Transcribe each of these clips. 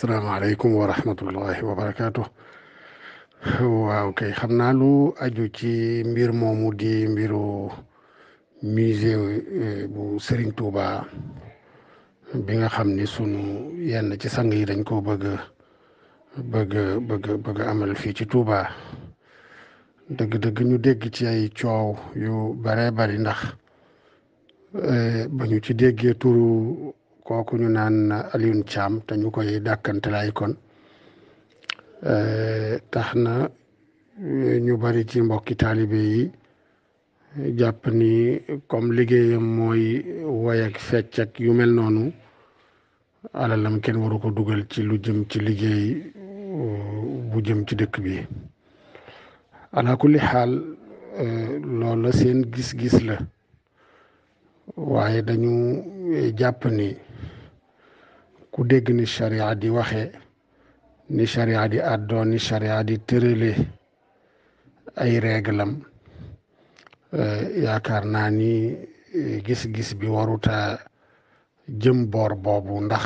asalaamaaleykum wa rahmatullahi wa barakaatu. waaw kay xam naa lu aju ci mbir moomu di mbiru musée bu Serigne Touba bi nga xam ni sunu yenn ci sang yi dañ koo bëgg amal fii ci Touba dëgg-dëgg ñu dégg ci ay coow yu bare bari ndax ba ñu ci déggee turu kooku ñu naan Alioune Thiam te ñu koy dàkkantelaay kon tax na ñu bari ci mbokki taalibe yi jàpp ni comme liggéeyam mooy woy ak fecc ak yu mel noonu alalam kenn waru ko dugal ci lu jëm ci liggéey bu jëm ci dëkk bi ala kulli xaal loolu la seen gis-gis la waaye dañu jàpp ni ku dégg ni charia di waxe ni charia di àddoo ni charia di tërale ay réglam yaakaar naa ni gis-gis bi waruta jëm boor boobu ndax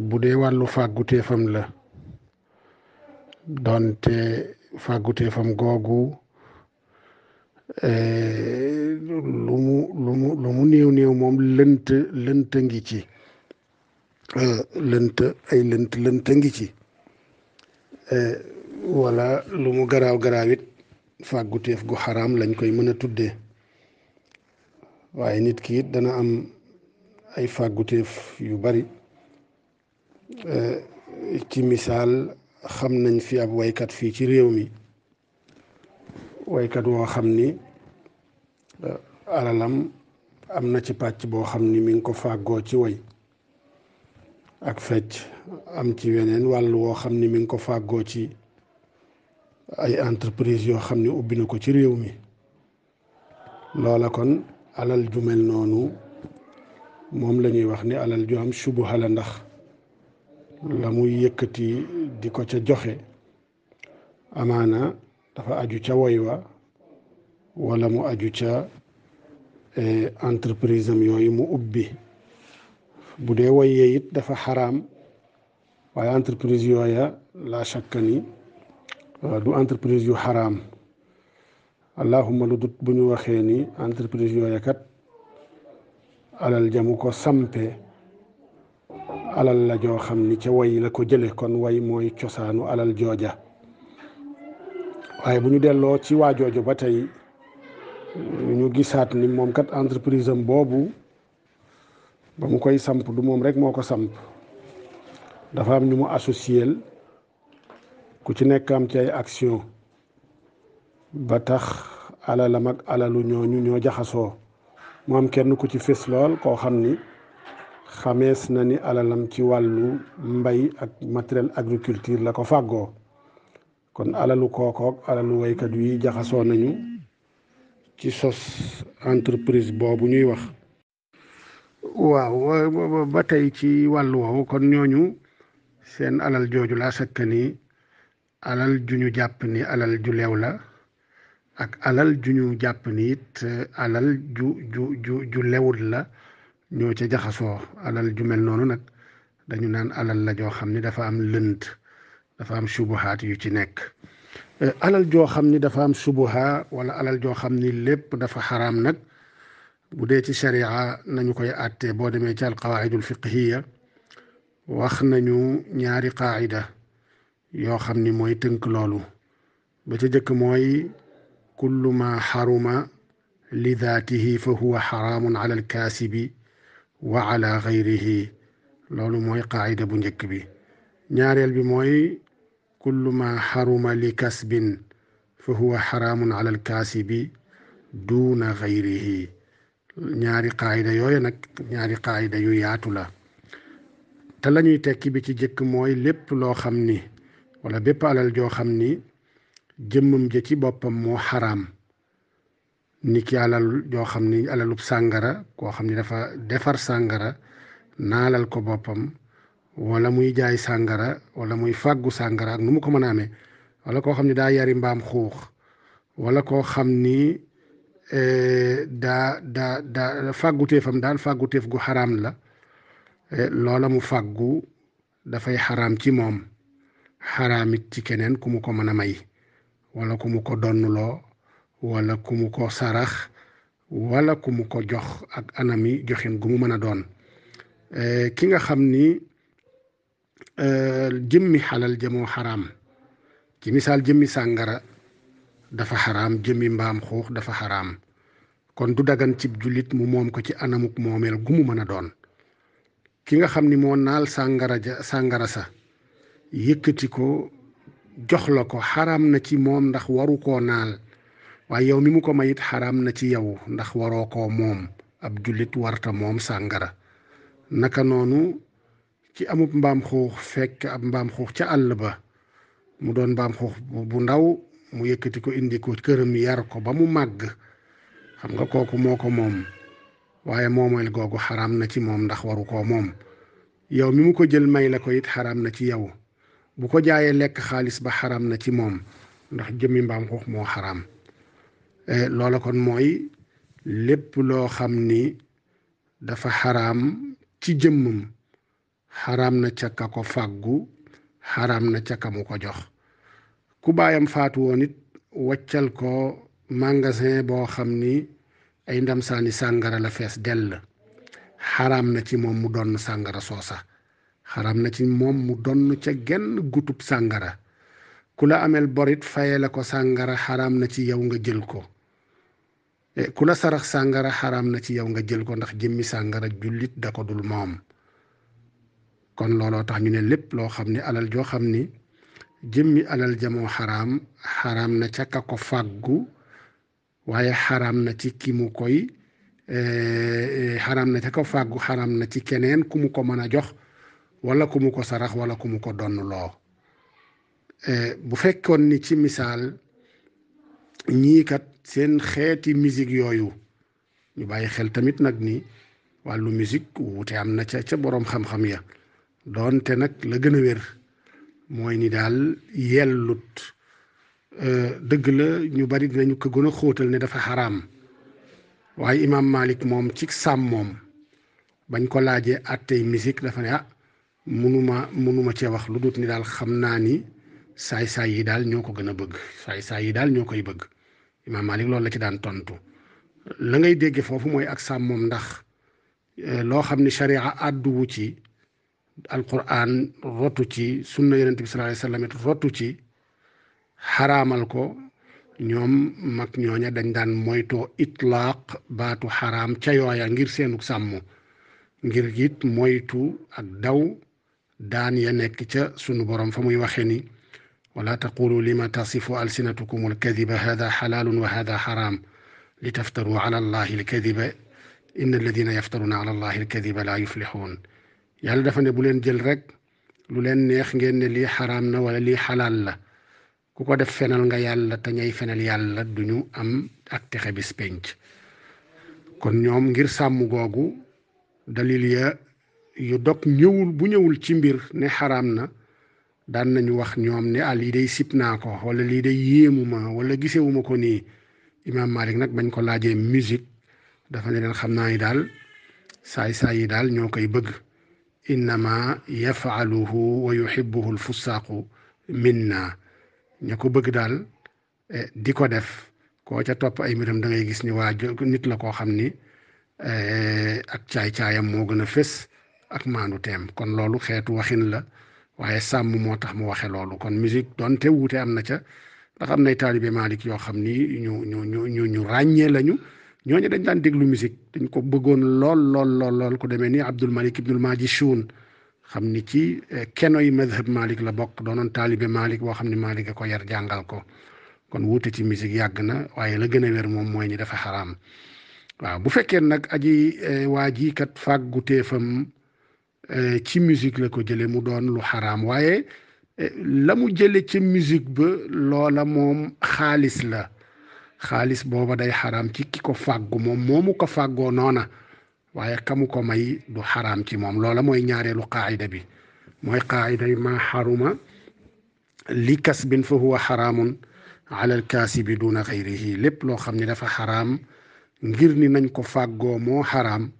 bu dee wàllu fàgguteefam la doonte fàgguteefam googu lu mu néew moom lënt ngi ci lënt ngi ci wala lu mu garaaw it fàgguteef gu xaraam lañ koy mën a tuddee waaye nit ki it dana am ay fàgguteef yu bari ci misaal xam nañ fi ab waykat fii ci réew mi waykat woo xam ni alalam am na ci pàcc boo xam ni mi ngi ko fàggoo ci way ak fecc am ci weneen wàll woo xam ni mi ngi ko fàggoo ci ay entreprise yoo xam ni ubbi na ko ci réew mi loola kon alal ju mel noonu moom la ñuy wax ni alal ju am subuha la ndax la muy yëkkati di ko ca joxe amaana dafa aju ca woy wa wala mu aju ca entreprise am yooyu mu ubbi bu dee woyee it dafa xaraam waaye entreprise yooya la shakka ni du entreprise yu xaraam allahumma lu dut bu ñu waxee ni entreprise yooya kat alal jamu ko sampe alal la joo xam ni ca way la ko jële kon way mooy cosaanu alal jooja waaye bu ñu delloo ci waa jooju ba tey ñu gisaat ni moom kat entreprise am boobu ba mu koy samp du moom rek moo ko samp dafa am ñu mu associel ku ci nekk am ci ay action ba tax alalam ak alalu ñooñu ñoo jaxasoo mu am kenn ku ci fés lool koo xam ni xamees na ni alalam ci wàllu mbay ak matériel agriculture la ko fàggoo kon alalu kookook alalu waykat yi jaxasoo nañu ci sos entreprise boobu ñuy wax waaw ba tey ci wàllu woowu kon ñooñu seen alal jooju laa sakka ni alal ju ñu jàpp ni alal ju leew la ak alal ju ñu jàpp ni it alal ju lewut la ñoo ca jaxasoo alal ju mel noonu nag dañu naan alal la joo xam ni dafa am lënt dafa am subuhaat yu ci nekk alal joo xam ni dafa am subuha wala alal joo xam ni lépp dafa xaraam nag bu dee ci sharia nañu koy àttee boo demee ci alqawaidul fiqhiya wax nañu ñaari qaida yoo xam ni mooy tënk loolu ba ca jëkk mooy kullu ma xaruma li daatihi fa huwa xaraamun ala alkaasibi wa ala gayrihi loolu mooy qaida bu njëkk bi ñaareel bi mooy kullu ma xaruma li kasbin fa huwa xaraamun ala alkaasibi duuna gayrihi ñaari qaayida yooyu nag ñaari qaayida yu yaatu la te la ñuy tekki bi ci jëkk mooy lépp loo xam ni wala bépp alal joo xam ni jëmmam ja ci boppam moo xaraam ni ki alal joo xam ni alalub sàngara koo xam ni dafa defar sàngara naalal ko boppam wala muy jaay sàngara wala muy fàggu sàngara ak nu mu ko mën a amee wala koo xam ni daa yari mbaam xuux wala koo xam ni daa fàgguteefam daal fàgguteef gu xaraam la loola mu fàggu dafay xaraam ci moom xaraamit ci keneen ku mu ko mën a may wala ku mu ko donnuloo wala ku mu ko sarax wala ku mu ko jox ak anami joxin gu mu mën a doon ki nga xam ni jëmmi xalal jëmoo xaraam ci misaal jëmmi sàngara dafa xaraam jëmmi mbaam xuux dafa xaraam kon du dagan cib jullit mu moom ko ci anamuk moomeel gu mu mën a doon ki nga xam ni moo naal sàngara sa yëkkati ko jox la ko xaraam na ci moom ndax waru koo naal waaye yow mi mu ko mayit xaraam na ci yow ndax waroo koo moom ab jullit warta moom sàngara naka noonu ci amub mbaam xuux fekk ab mbaam xuux ca àll ba mu doon mbaam xuux bu ndaw mu yëkkati ko indi ko këram yar ko ba mu màgg xam nga kooku moo ko moom waaye moomeel googu xaraam na ci moom ndax waru koo moom yow mi mu ko jël may la ko it xaraam na ci yow bu ko jaayee lekk xaalis ba xaraam na ci moom ndax jëmmi mbaam xuux moo xaraam loola kon mooy lépp loo xam ni dafa xaraam ci jëmmam xaraam na ca ka ko fàggu xaraam na ca ka mu ko jox ku baayam faatu woon it waccal ko magasin boo xam ni ay ndam saani sàngara la fees dell xaraam na ci moom mu donn sàngara soosa xaraam na ci moom mu donn ca genn gutub sàngara ku la amel borit faye la ko sàngara xaraam na ci yow nga jël ko ku la sarax sàngara xaraam na ci yow nga jël ko ndax jëmmi sàngara jullit da ko dul moom kon looloo tax ñu ne lépp loo xam ni alal joo xam ni jëmmi alal jamoo xaraam na ca ka ko fàggu waaye xaraam na ci ki mu koy xaraam na ca ko fàggu xaraam na ci keneen ku mu ko mën a jox wala ku mu ko sarax wala ku mu ko donn loo bu fekkoon ni ci misaal ñii kat seen xeeti musique yooyu ñu bàyyi xel tamit nag ni wàllu musique wuute am na ca boroom xam-xam ya doonte nag la gën a wér mooy ni daal yellut dëgg la ñu bari dinañu ko gën a xóotal ne dafa xaraam waaye imaam Malik moom ci sàmmoom bañ ko laajee attey musique dafa ne munuma cee wax lu dut ni daal xam naa ni saay-saay yi daal ñoo ko gën a bëgg saay-saay yi daal ñoo koy bëgg imaam Malik loolu la ci daan tontu la ngay dégge foofu mooy ak sàmmoom ndax loo xam ni sharia àdduwu ci alquran rotu ci sunna yonent bi sallallahu alayhi wasallam rotu ci xaraamal ko ñoom mag ñooña dañ daan moytoo itlaaq baatu xaraam ca yooya ngir seenuk sàmm ngir it moytu ak daw daan ya nekk ca sunu borom fa muy waxe ni wala taqulu lima tasifu alsinatukum alkadiba hada xalaalun wa hada xaraam li taftaru ala allahi alkadiba inna alladina yaftaruna ala allahi alkadiba la yuflixuun yàlla dafa ne bu leen jël rek lu leen neex ngeen ne lii xaraam na wala lii xalaal la ku ko def fenal nga yàlla te ñay fenal yàlla duñu am ak texe bis penc kon ñoom ngir sàmm googu dalil ya yu dog bu ñëwul ci mbir ne xaraam na daan nañu wax ñoom ne lii day sib naa ko wala lii day yéemu ma wala gisewuma ko nii imaam Malik nag bañ ko laajee musique dafa ne leen xam naa ni daal saay-saay yi daal ñoo koy bëgg innama yafaluhu wa yuhibbuhu alfusaaqu minna ña ko bëgg daal di ko def koo ca topp ay mbiram da ngay gis ni waa nit la koo xam ni ak caay-caayam moo gën a fés ak maandu teem kon loolu xeetu waxin la waaye sàmm moo tax mu waxe loolu kon musique doonte wuute am na ca ndax am nay taalibe Malik yoo xam ni ñu ràññee lañu ñooñu dañ daan déglu musique dañ ko bëggoon lool ku demee ni Abdul Malik ibnul Majishun xam ni ci keno yi madhab Malik la bokk doonoon taalibe Malik boo xam ne Malik a ko yar jàngal ko kon wuute ci musique yàgg na waaye la gën a wér moom mooy ni dafa xaraam waaw bu fekkee nag aji waa ji kat fàggu teefam ci musique la ko jële mu doon lu xaraam waaye la mu jële ci musique ba loola moom xaalis la xaalis booba day xaraam ci ki ko fàggu moom moomu ko fàggoo noona waaye kamu ko may du xaraam ci moom loola mooy ñaareelu qaayida bi mooy qaayida yi ma xaruma li kasbin fa huwa xaraamun ala alkaasibi duna xayrihi lépp loo xam ne dafa xaraam ngir ni nañ ko fàggoo moo xaraam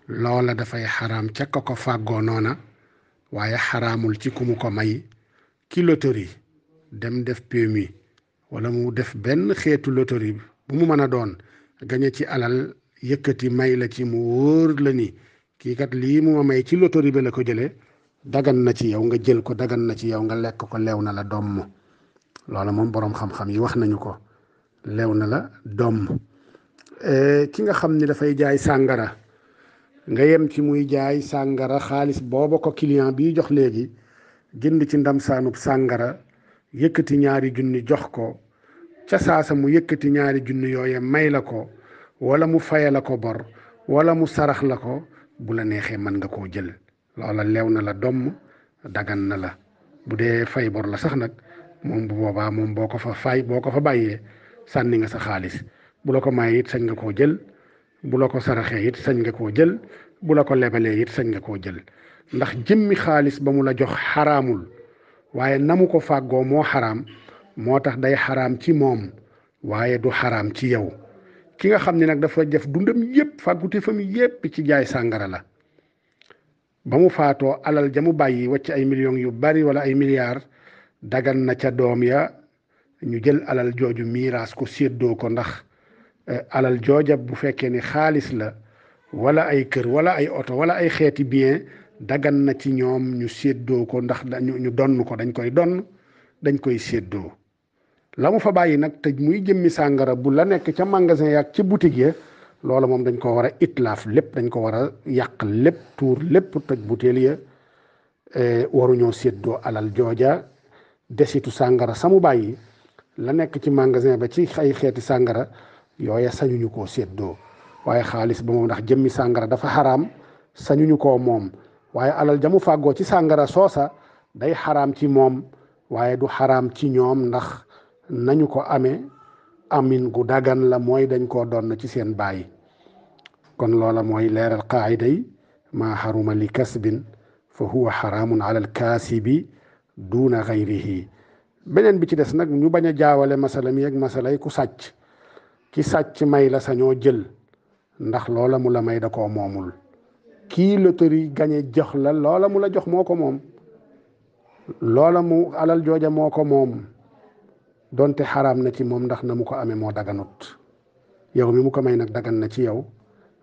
loola dafay xaraam ca ka ko fàggoo noona waaye xaraamul ci ku mu ko may ki loterie dem def PMI wala mu def benn xeetu loterie bu mu mën a doon gañe ci alal yëkkati may la ci mu wóor la ni kii kat lii mu ma may ci loterie bi la ko jëlee dagan na ci yow nga jël ko dagan na ci yow nga lekk ko lew na la domm loola moom boroom xam-xam yi wax nañu ko lew na la domm ki nga xam ni dafay jaay sàngara nga yem ci muy jaay sàngara xaalis booba ko client bi jox léegi jënd ci ndam saanub sàngara yëkkati ñaari junni jox ko ca saasa mu yëkkati ñaari junni yooye may la ko wala mu faye la ko bor wala mu sarax la ko bu la neexee mën nga koo jël loola lew na la domm dagan na la bu dee fay bor la sax nag moom bu boobaa moom boo ko fa bàyyee sànni nga sa xaalis bu la ko mayee it sañ nga koo jël bu la ko saraxee it sañ nga koo jël bu la ko lebalee it sañ nga koo jël ndax jëmmi xaalis ba mu la jox xaraamul waaye na mu ko fàggoo moo xaraam moo tax day xaraam ci moom waaye du xaraam ci yow ki nga xam ne nag dafa def dundam yépp fàggute fa mi yépp ci jaay sàngara la ba mu faatoo alal ja mu bàyyi wacc ay millions yu bari wala ay milliards dagan na ca doom ya ñu jël alal jooju miiraas ko séddoo ko ndax alal jooja bu fekkee ni xaalis la wala ay kër wala ay oto wala ay xeeti bien dagan na ci ñoom ñu séddoo ko ndax ñu donn ko dañ koy séddoo la mu fa bàyyi nag te muy jëmmi sàngara bu la nekk ca magasin yaak ca boutique ya loola moom dañ ko war a itlaaf lépp dañ ko war a yàq lépp tuur lépp toj butéel ya waruñoo séddoo alal jooja desitu sàngara samu bàyyi la nekk ci magasin ba ci ay xeeti sàngara yooya sañuñu koo séddoo waaye xaalis ba moom ndax jëmmi sàngara dafa xaraam sañuñu koo moom waaye alal jamu fàggoo ci sàngara soosa day xaraam ci moom waaye du xaraam ci ñoom ndax nañu ko amee amin gu dagan la mooy dañ koo doon ci seen baay kon loola mooy leeral qaayida yi maa xaruma li kasbin fa huwa xaraamun ala al kaasibi duuna xayrihi beneen bi ci des nag ñu bañ a jaawale masala mi ak masala yi ku sàcc ki sàcc may la sañoo jël ndax loola mu la may da koo moomul kii loterie gañe jox la loola mu la jox moo ko moom loola mu alal jooja moo ko moom donte xaraam na ci moom ndax na mu ko amee moo daganut yow mi mu ko may nag dagan na ci yow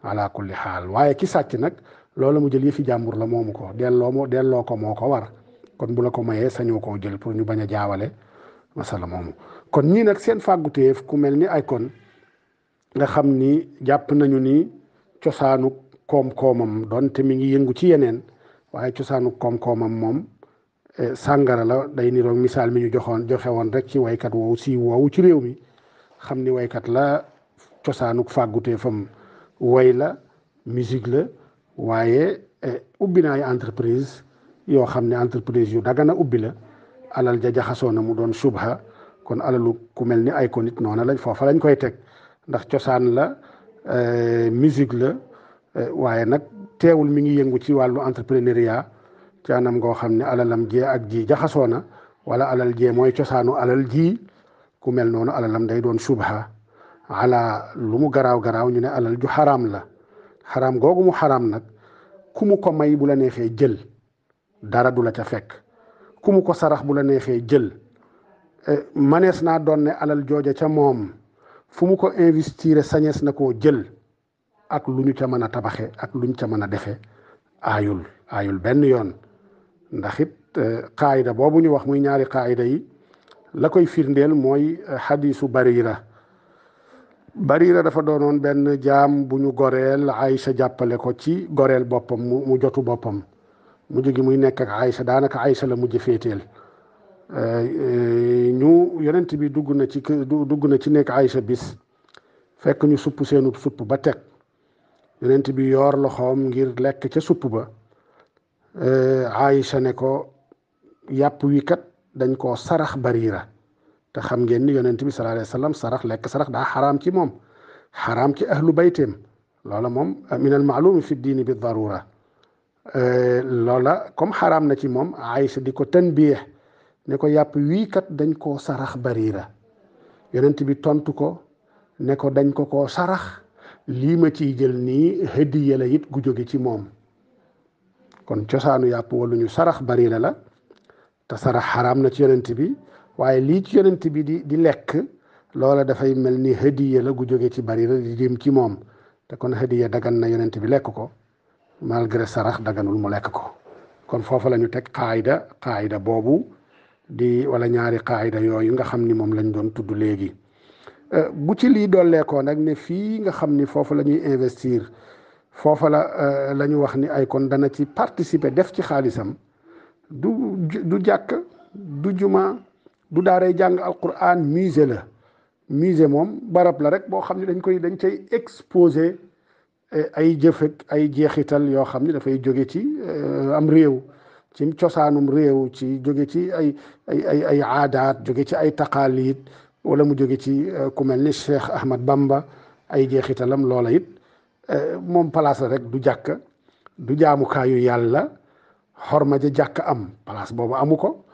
ala kulli xaal waaye ki sàcc nag loola mu jël yëfi jàmbur la moomu ko delloo ko moo ko war kon bu la ko mayee sañoo koo jël pour ñu bañ a jaawale masala moomu kon ñii nag seen fàgguteef ku mel ni ay kon nga xam ni jàpp nañu ni cosaanu koom-koomam donte mi ngi yëngu ci yeneen waaye cosaanu koom-koomam moom sàngara la day niroog misaal mi ñu joxe woon rek ci waykat woowu si woowu ci réew mi xam ni waykat la cosaanu fàgguteefam way la musique la waaye ubbi na ay entreprise yoo xam ne entreprise yu dagana ubbi la alal ja jaxasoo na mu doon subha kon alalu ku mel ni ay ko nit noona lañ foofa lañ koy teg ndax cosaan la musique la waaye nag teewul mi ngi yëngu ci wàllu entrepreneuriat ci anam ngoo xam ne alalam jee ak ji jaxasoo na wala alal jee mooy cosaanu alal ji ku mel noonu alalam day doon subha ala lu mu garaaw ñu ne alal ju xaraam la xaraam googu mu xaraam nag ku mu ko may bu la neexee jël dara du la ca fekk ku mu ko sarax bu la neexee jël manees naa doon ne alal jooja ca moom fu mu ko investir sañees na koo jël ak lu ñu ca mën a tabaxe ak lu ñu ca mën a defe aayul benn yoon ndax it qaayida boobu ñu wax muy ñaari qaayida yi la koy firndeel mooy xadiisu Barira dafa doonoon benn jaam bu ñu goreel Aïcha jàppale ko ci goreel boppam mu jotu boppam mu jógi muy nekk ak Aïcha daanaka Aïcha la mujj féeteel yonent bi dugg na ci nekk Aïcha bis fekk ñu supp seenu supp ba teg yonent bi yoor loxoom ngir lekk ca supp ba Aïcha ne ko yàpp wi kat dañ koo sarax Barira te xam ngeen ni yonent bi sallallahu alayhi wa sallam sarax daa xaraam ci moom xaraam ci ahlu bayteem loola moom min al maalumi fi diini bi darura loola comme xaraam na ci moom Aïcha di ko tanbiih ne ko yàpp wii kat dañ koo sarax Barira yonent bi tontu ko ne ko dañ ko koo sarax lii ma ciy jël nii hadiya la it gu jóge ci moom. kon cosaanu yàpp wala ñu sarax bari la te sarax xaraam na ci yonent bi waaye lii ci yonent bi di lekk loola dafay mel ni hadiya la gu jóge ci bari la di jëm ci moom te kon hadiya dagan na yonent bi lekk ko malgré sarax daganul mu lekk ko. kon foofu la ñu teg qaayida boobu di wala ñaari qaayida yooyu nga xam ni moom lañ doon tudd léegi. bu ci lii dolleekoo nag ne fii nga xam ni foofu la ñuy investir foofa la ñu wax ni ay kon dana ci participer def ci xaalisam du jàkk du juma du daaray jàng alquran musée la. musée moom barab la rek boo xam ne dañ cay exposé ay jëf ak ay jeexital yoo xam ne dafay jóge ci am réew ci cosaanum réew ci jóge ci ay aadaat jóge ci ay taqaalid wala mu jóge ci ku mel ni Cheikh Ahmad Bamba ay jeexitalam loola it moom place la rek du jàkk du jaamukaayu yàlla. xorma ja jàkk am place boobu amu ko,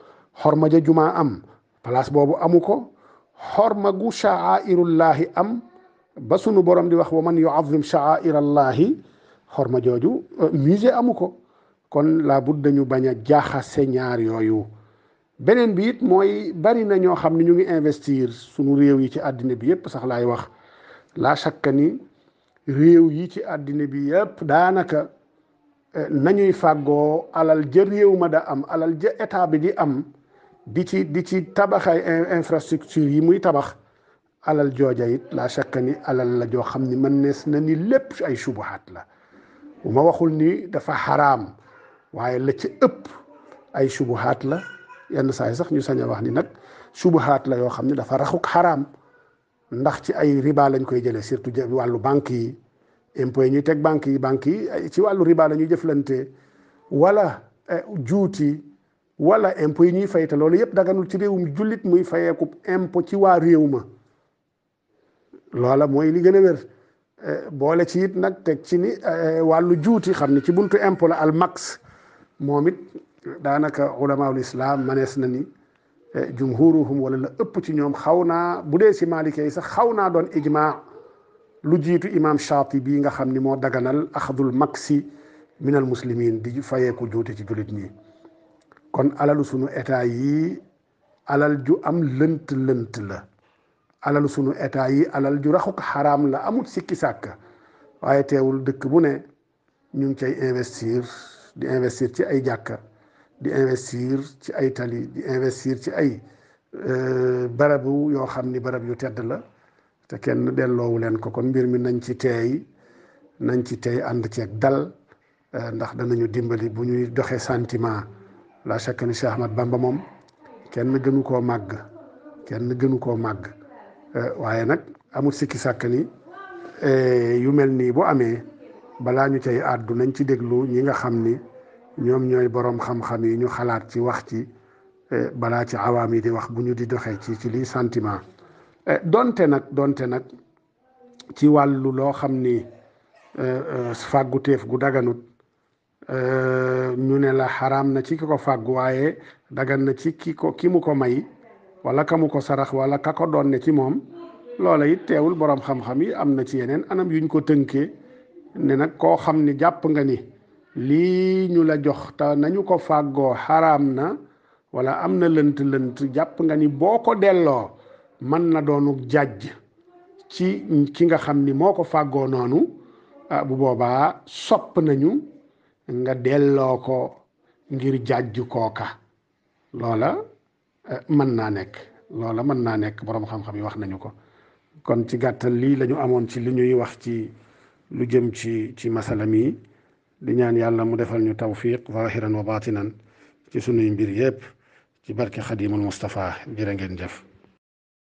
xorma ja jumaa am place boobu amu ko, xorma gu sha'airullahi am ba sunu borom di wax wa man yu'azzim sha'airallahi xorma jooju musée amu ko. kon laa bud dañu bañ a jaaxase ñaar yooyu. beneen bi it mooy bari na ñoo xam ne ñu ngi investir sunu réew yi ci àddina bi yépp sax laay wax laa shakka ni réew yi ci àddina bi yépp daanaka nañuy fàggoo alal ja réew ma da am alal ja état bi di am di ci tabaxay infrastructure yi muy tabax alal jooja it laa shakka ni alal la joo xam ni mën nees na ni lépp ay subuhaat la. bu ma waxul ni dafa xaraam waaye la ci ëpp ay subuhaat la. yenn saa yi sax ñu sañ a wax ni nag subuhaat la yoo xam ne dafa raxuk xaraam ndax ci ay riba lañ koy jëlee surtout wàllu banque yi impôt yi ñuy teg banque yi ci wàllu riba la ñuy jëflante wala juuti wala impôt yi ñuy fay te loolu yëpp daganul ci réewum jullit muy fayeeku impôt ci waa réew ma. loola mooy li gën a wér boole ci it nag teg ci ni wàllu juuti xam ni ci buntu impôt la al max moom it daanaka ulamaul islam manees na ni jumhuruhum wala la ëpp ci ñoom xaw naa bu dee si maalikee yi sax xaw naa doon ijma lu jiitu imam Shaatibi nga xam ni moo daganal axadul maksi minal muslimin di fayeeku juuti ci jullit ñi. kon alalu sunu état yi alal ju am lënt la. alalu sunu état yi alal ju raxuk xaraam la amut sikki sàkk waaye teewul dëkk bu ne ñu ngi cay investir ci ay jàkka di investir ci ay tali di investir ci ay barabu yoo xam ni barab yu tedd la te kenn delloowu leen ko. kon mbir mi nañ ci teey ànd ceeg dal ndax danañu dimbali bu ñuy doxee sentiment. la chaque ni Cheikh Ahmad Bamba moom kenn gënu koo màgg waaye nag amul sikki sàkk ni yu mel nii bu amee balaa ñu cay àddu nañ ci déglu ñi nga xam ni ñoom ñooy boroom xam-xam yi ñu xalaat ci wax ci balaa ci awaam yi di wax bu ñu di doxee ci lii sentiment. donte nag ci wàllu loo xam ni fàggu téef gu daganut ñu ne la xaraam na ci ki ko fàggu waaye dagan na ci ki mu ko may wala ka mu ko sarax wala ka ko doon ne ci moom. loola it teewul boroom xam-xam yi am na ci yeneen anam yuñ ko tënkee ne nag koo xam ni jàpp nga ni lii ñu la jox te nañu ko fàggoo xaraam na wala am na lënt jàpp nga ni boo ko delloo mën na doonu jàjj ci ki nga xam ni moo ko fàggoo noonu bu boobaa sopp nañu nga delloo ko ngir jàjj kooka. loola mën naa nekk boroom xam-xam yi wax nañu ko. kon ci gàttal lii la ñu amoon ci li ñuy wax ci lu jëm ci masala mi di ñaan yàlla mu defal ñu tawfiq zahiran wa batinan ci sunuy mbir yépp ci barke xadimul Mustafa jërë ngeen jëf.